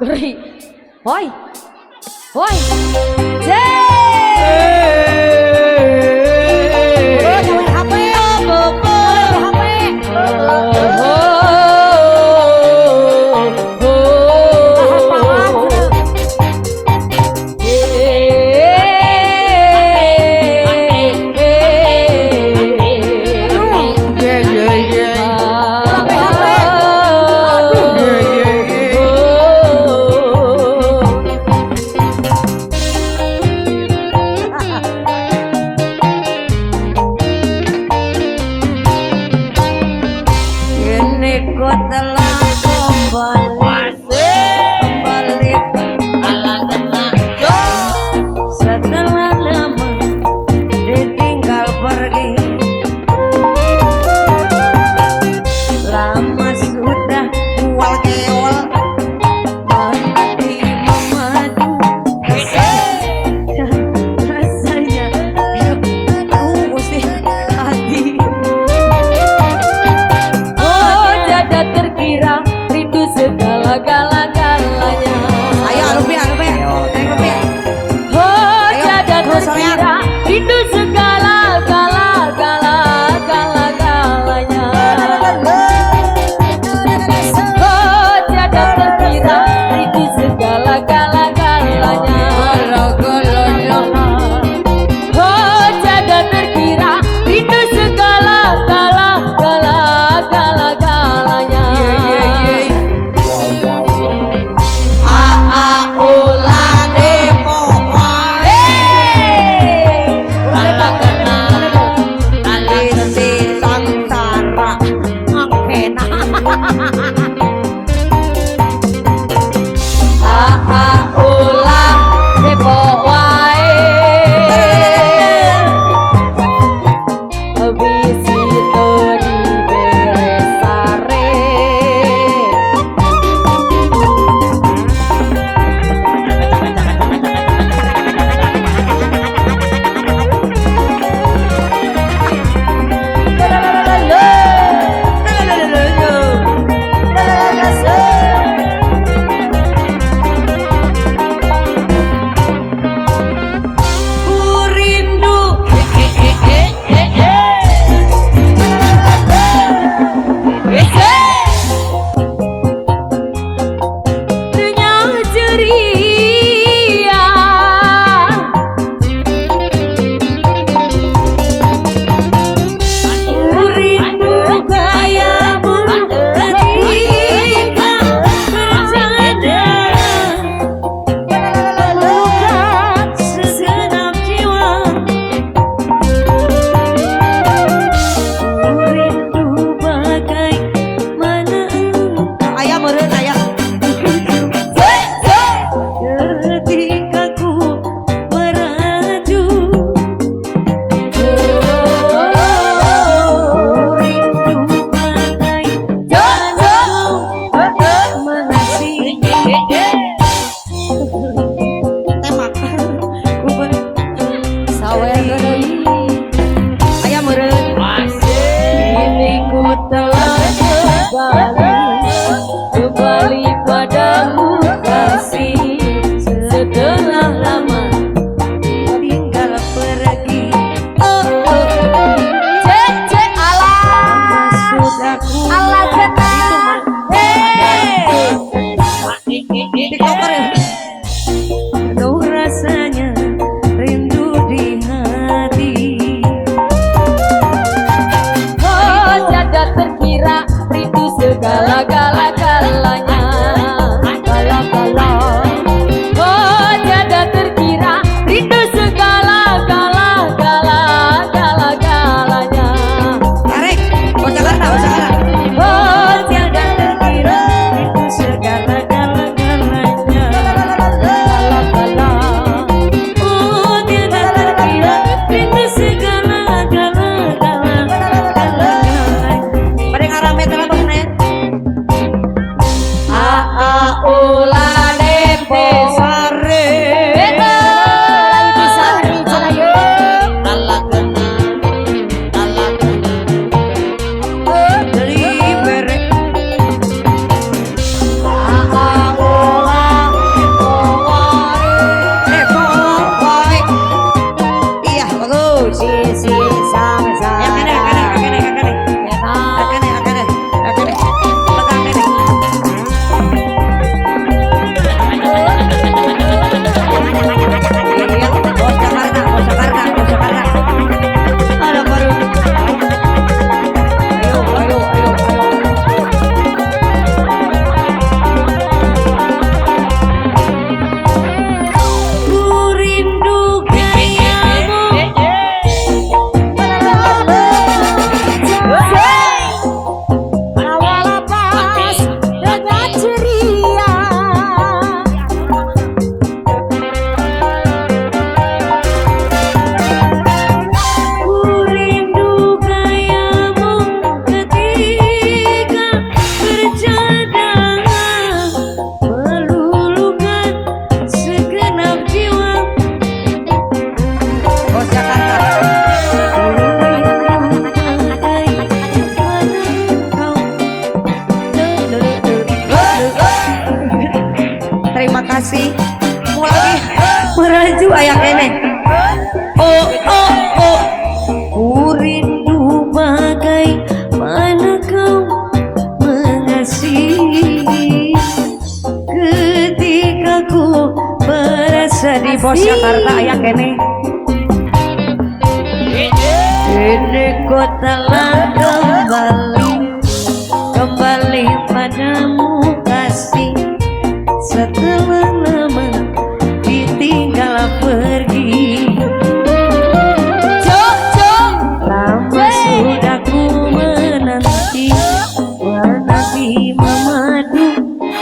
Geri. Hoi. Hoi. Kembali padamu kasih setelah lama tinggal pergi. Oh, oh. Cek cek Allah Allah kena. Hey. TikToker. Aduh rasanya rindu di hati. Oh tiada terkira rindu segala-gala-galanya. Gala-gala. Oh tiada terkira rindu segala-gala-gala-gala-galanya. Tarik, Jakarta, Jakarta. Oh tiada terkira rindu segala-gala-galanya. Gala-gala. Oh tiada terkira rindu segala-gala-gala-gala-galanya. Pada ngarame telah mengenai. A A O la nempo Sare. Beli berek. A A O la Terima kasih. Mau lagi meraju aya keneh. Oh oh oh. Ku rindu bagaimana kau mengasihi ketika ku berasa di bos Jakarta aya keneh. Ini ku telah kembali, kembali padamu kasih, setelah lama ditinggal pergi. Cok cok. Lama sudah ku menanti, menanti memadu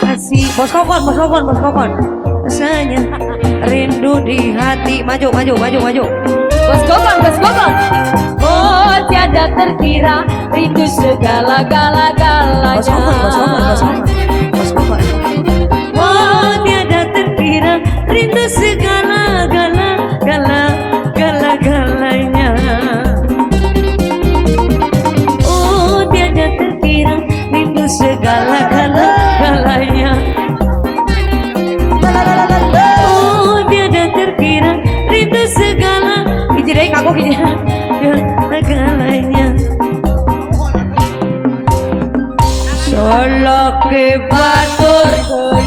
kasih. Bos Kokon, bos Kokon, bos Kokon. Rasanya rindu di hati. Maju, maju, maju, maju. Bos Kokon, bos Kokon. Oh, tiada terkira rindu segala gala Bos galanya. Kokon, bos Kokon, bos Kokon, bos Kokon. Oh, tiada terkira rindu segala gala gala gala galanya. Oh, tiada terkira rindu segala gala galanya. Oh, tiada terkira rindu segala hiji deui kagok hiji galanya. Salaki batur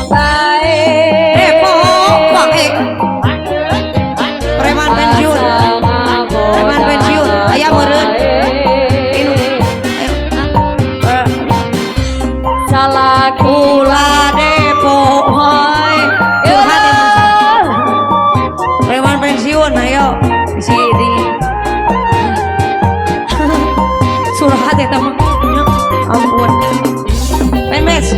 Bae. Depok Bang eh. Preman pensiun. Preman pensiun. Aya meureun. Inu. Ayo. Eh, Salaki. Ulah Depok hai. Curhat ya Mas. Preman pensiun ayo. Di di. Curhat ya teman. Ya ampun. Mes.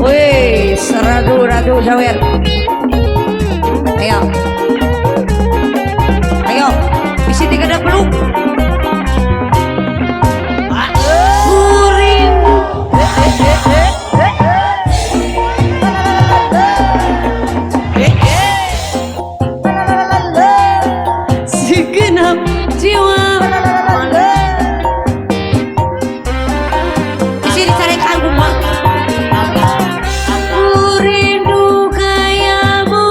Wih, seradu-radu sawer. Ayo. Ayo, isi tiga ada peluk. Ku rindu. Segenap jiwa. Isi dicarekan kumaha. Ku rindu gayamu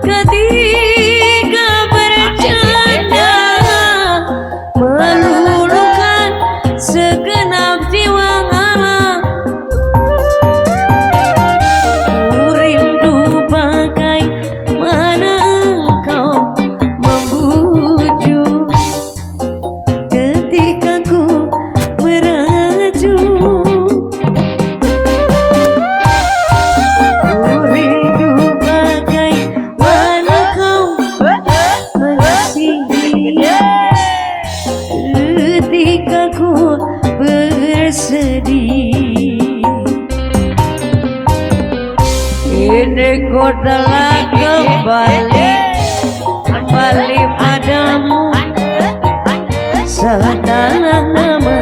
ketika bercanda, meluluhkan segenap jiwa ngalah. Ku rindu bagaimana engkau membujuk ketika ku merajuk. Ku rindu bagaimana kau mengasihi ketika ku bersedih. Ini ku telah kembali, kembali padamu, setelah lama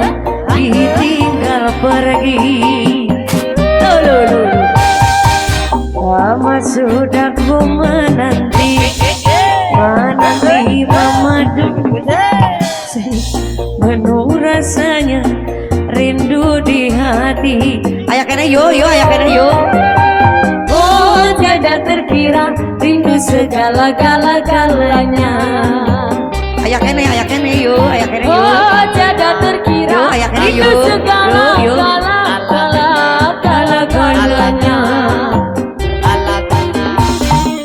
ditinggal pergi. Loh, loh, loh. Lama sudah ku menanti, menanti memadu, penuh rasanya rindu di hati. Aya keneh yo yo, aya keneh yo. Oh, tiada terkira rindu segala gala galanya. Aya keneh, aya keneh yo, aya keneh yo. Oh, tiada terkira Yo, aya keneh rindu yo. segala Yo, yo. gala gala gala galanya.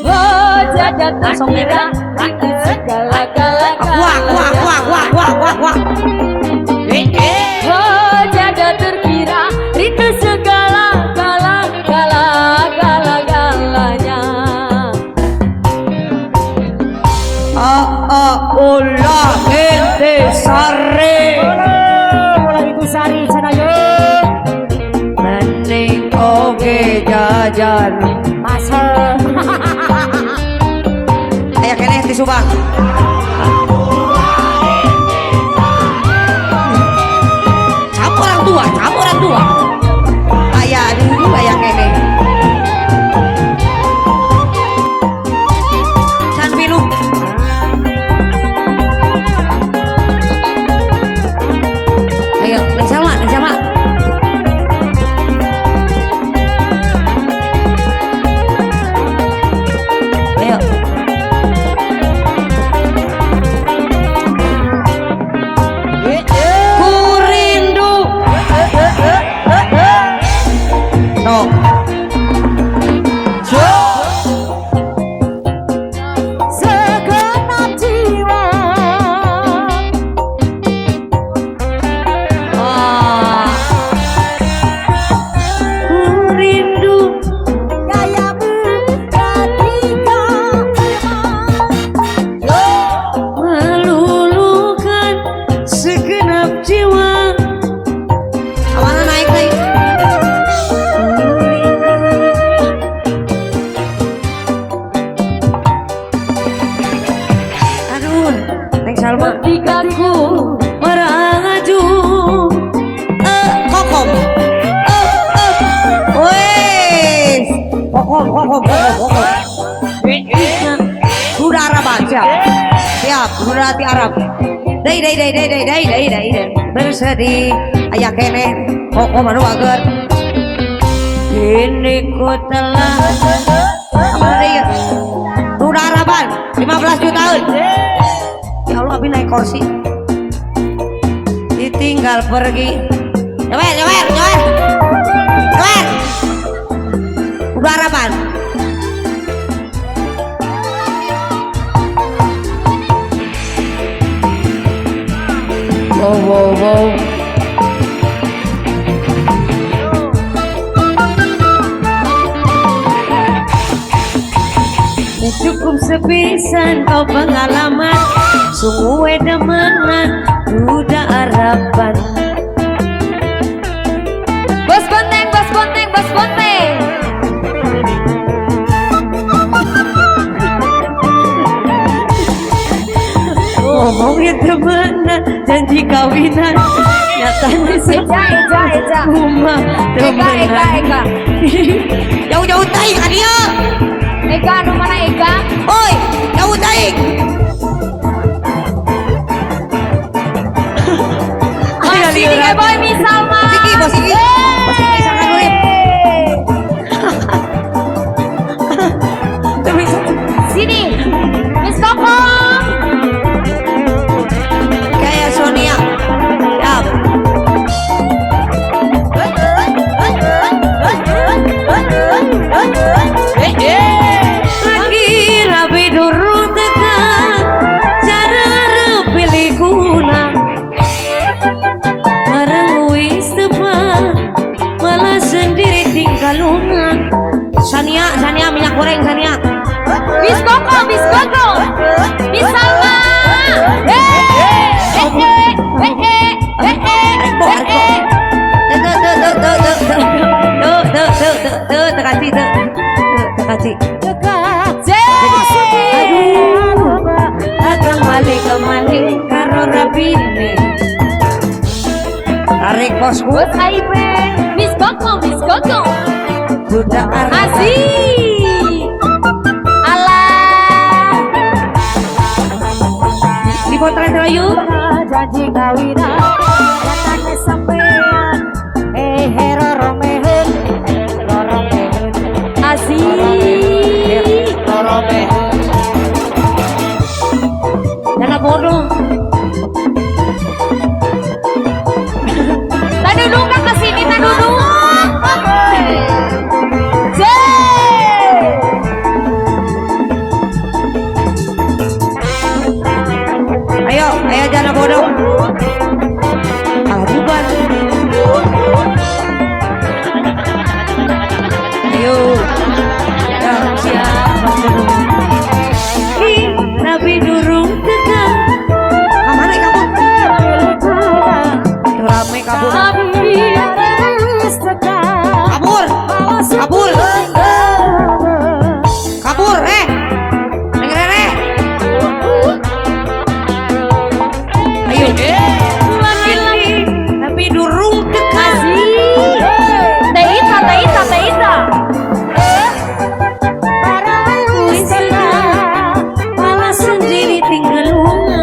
Oh, tiada terkira rindu segala gala Wah, wah, galanya. Wah, wah, wah, wah, wah. Oh, tiada terkira rindu segala gala gala gala galanya. Ah, ah, ulah ente sare. Mulai itu sari sanayo. Mending oge jajan. Masuk. Aya keneh di Subang. Cap orang tua, cap orang tua. Aya aduh aya keneh. Can pinuh. Ayo, Neng Salma, Neng. Rati Arab. Dei dei dei dei dei dei dei dei bersedih aya keneh koko manu ager. Kini ku telah apa deui? Duda Araban 15 jutaan. Ya Allah abi naik kursi. Ditinggal pergi. Nyawer nyawer nyawer. Nyawer. Duda Araban. Wow wow wow. Cukup sepisan kau pengalaman, sungguh demenan duda Araban. Bos bonteng, bos bonteng, bos bonteng. Ngomongin temenan, janji kawinan, nyatanya Eja, Eja, Eja. rumah Eka, Eka, Eka. Jauh-jauh taing adia. Eka, anu mana Eka? Oi, jauh taing. Masih di boy misalnya. Bos Iki, bos Iki. Bos Iki sangat urip. Sini, Miss Kokom. Kayak Sonia. Siap. Lagi rabi durung tekan, cara pilih guna. Barang wis tepat, malah sendiri tinggal lunga. Sania, Sania minyak goreng Sania. Miss Koko, Miss Koko, Miss Salma. Eh, eh, eh, eh, eh, eh, eh, eh. Tuh, tuh, tuh, tuh, tuh, tuh, tuh, tuh, tuh, tuh, tuh, tekasi, tuh, tuh, tekasi. Aduh, akang balik kemana karo rabine. Tarik bosku. Bos Aipe, Miss Koko, Miss Koko. Duda Arab. Asik. Alah. Dipotret ayu. Janji kawinan, nyatane sampean. Eh, roro mehun, roro mehun, Asik. roro mehun. Jangan bodoh. Tanudung kan ke sini Tanudung. Jey. Ayo, ayo jangan bodoh. Ah, bubar. Ayo. Ya, siapa suruh? Ih, Nabi durung tekan. Kamana kabur? Rame kabur. Kabur. Kabur. Kabur, eh. Neng Rere. Ayo. Laki-laki tapi durung tekan. Asik. Teh Ita, Teh Ita, Teh Ita. Wis tekan, malah sendiri tinggal lunga.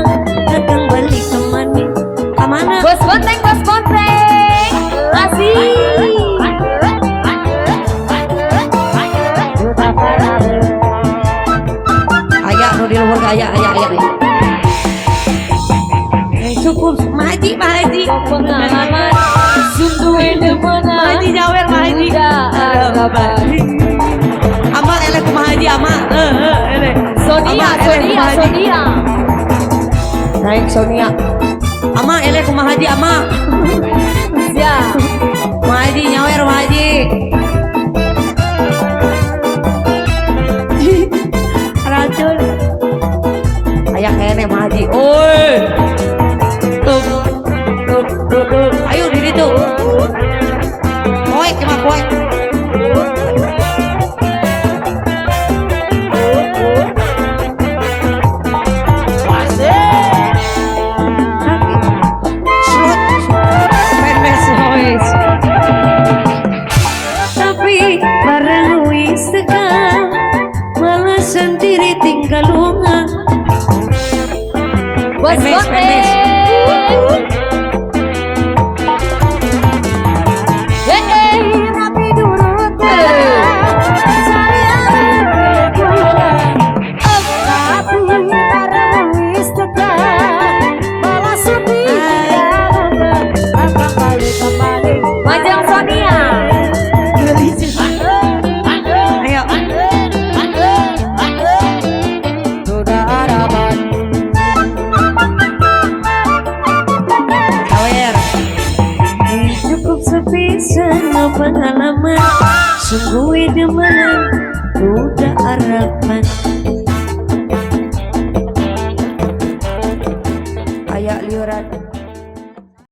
Datang balik kemana? Kemana? Bos bonteng, bos bonteng. Asik. Aya nu di luhur aya aya aya. Eh, cukup Mahaji Mahaji. Pengalaman sungguh demenan. Mahaji nyawer Mahaji. Duda Araban. Ama eleh kumaha Haji ama. Eh eh eleh. Sonia, Ama, eleh Sonia, kumaha Haji. Sonia. Naik Sonia. Ama eleh kumaha Haji ama. Ya. Mahaji nyawer Mahaji. Racun. Aya keneh Mahaji. Oi. Tuh. Tuh, tuh, tuh. Ayo di ditu. Poek cuma poek. Slot. Sana pengalaman, sungguh demenan, duda harapan. Aya liuran.